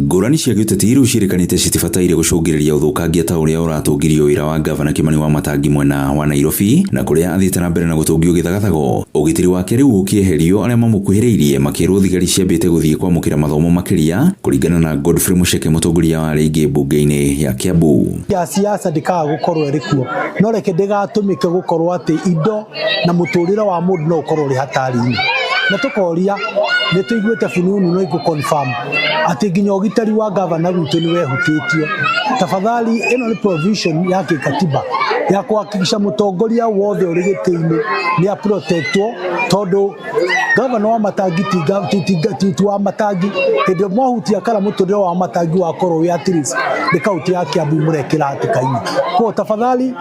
Ngũrani cia gĩũteti rĩu ciĩrĩkanĩte citibataire gũcũngĩrĩria ũthũkangia ta ũrĩa ũratũngirio wĩra wa ngavana Kimani Wamatangi mwena wa Nairobi na kũrĩa athiĩte na mbere na gũtũngio gĩthagathago. Ũgitĩri wake rĩu ũkĩeherio arĩa mamũkuhĩrĩirie makĩrwo thigari ciambĩte gũthiĩ kwamũkĩra mathomo makĩria kũringana na Godfrey Mucheke mũtongoria wa arĩa aingĩ mbunge-inĩ ya Kiambu. Ya siasa ndĩkaga gũkorwo ĩrĩ kuo, no reke ndĩgatũmĩke gũkorwo atĩ indo na mũtũrĩre wa mũndũ no ũkorwo ũrĩ hatari-inĩ. Na tũkoria nĩ tũiguĩte fununu no ikũ confirm atĩ nginya ũgitĩri wa gavana witũ nĩ wehutĩtio. Tafadhali, ĩno nĩ provision ya kĩkatiba ya kuhakikisha mũtongoria wothe ũrĩ gĩtĩ-inĩ nĩ aprotectwo, tondũ gavana wa Matangi ti wa Matangi. Hĩndĩ ĩrĩa mwahutia kana mũtũrĩre wa Matangi wakorwo wĩ at risk, nĩ kaunti ya Kiambu mũrekĩra hatĩka-inĩ. Kwa tafadhali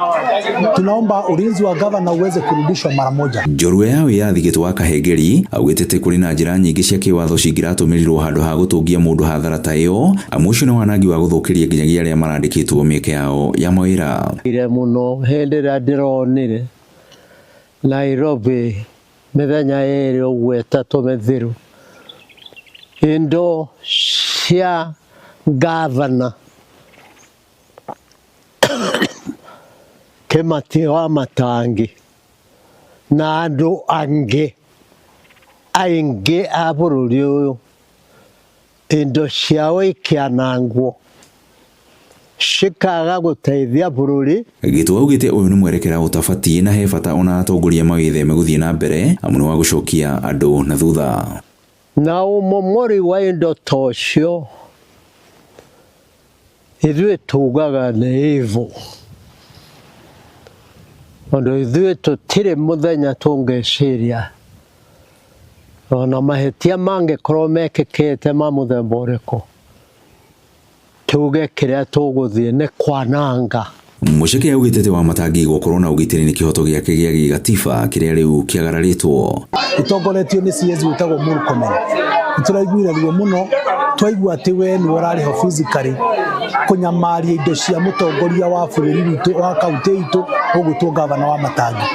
tunaomba ulinzi wa gavana uweze kurudishwa mara moja. Njorua ya wĩyathi Gĩtũ wa Kahengeri augĩte atĩ kũrĩ na njĩra nyingĩ cia kĩwatho cingĩratũmĩrirwo handũ ha gũtũngia mũndũ hathara ta ĩyo, amu ũcio nĩ wanangi wa gũthũkĩria nginyagia arĩa marandĩkĩtwo mĩeke yao ya mawĩra. Ire mũno hĩndĩ ĩrĩa ndĩronire Nairobi mĩthenya ĩrĩ ũguo ĩtatũ mĩthiru, indo cia gavana Kĩmati wa Matangi na andũ angĩ aingĩ a bũrũri ũyũ, indo ciao ikĩanangwo cikaga gũteithia bũrũri. Gĩtũ augĩte ũyũ nĩ mwerekera ũtabatiĩ na he bata ona atongoria mawĩtheme gũthiĩ na mbere amu nĩ wa gũcokia andũ na thutha. Na ũmomori wa indo ta ũcio ithuĩ tugaga nĩ evil, tondũ ithuĩ tũtirĩ mũthenya tũngĩciria ona mahĩtia mangĩkorwo mekĩkĩte ma mũthemba ũrĩkũ, tuge kĩrĩa tũgũthiĩ nĩ kwananga. Mucheke augĩte atĩ Wamatangi gũkorwo na ũgitĩri nĩ kĩhoto gĩake gĩa gĩgatiba kĩrĩa rĩu kĩagararĩtwo. Ĩtongoretio nĩ CS wĩtagwo Murkomen. Nĩtũraiguire ruo mũno twaigua atĩ we nĩwe ũrarĩ ho physically kũnyamaria indo cia mũtongoria wa bũrũri witũ wa kaunti itũ ũgwĩtwo gavana wa Matangi.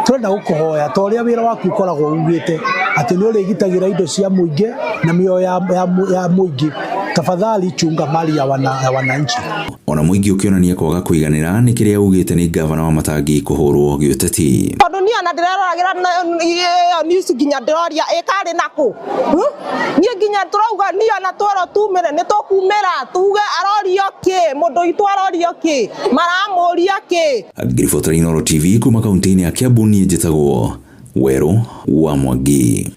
Tũrenda gũkũhoya ta ũrĩa wĩra waku ũkoragwo ugĩte atĩ nĩ ũrĩgitagĩra indo cia mũingĩ na mĩoyo ya mũingĩ, tafadhali chunga mali ya wananchi. Ona mũingĩ ũkĩonania kwaga kũiganĩra nĩ kĩrĩa ugĩte nĩ gavana wa Matangi kũhũrwo gĩũteti. Tondũ niĩ ona ndĩreroragĩra ĩyo news nginya ndĩroria ĩkarĩ nakũ, niĩ nginya tũrauga niĩ ona twerwo tumĩre nĩ tũkumĩra tuge arorio kĩ, mũndũ witũ arorio kĩ, maramũria kĩ. Ngĩribotera Inooro TV kuma kaunti-inĩ ya Kiambu, niĩ njĩtagwo Werũ wa Mwangi.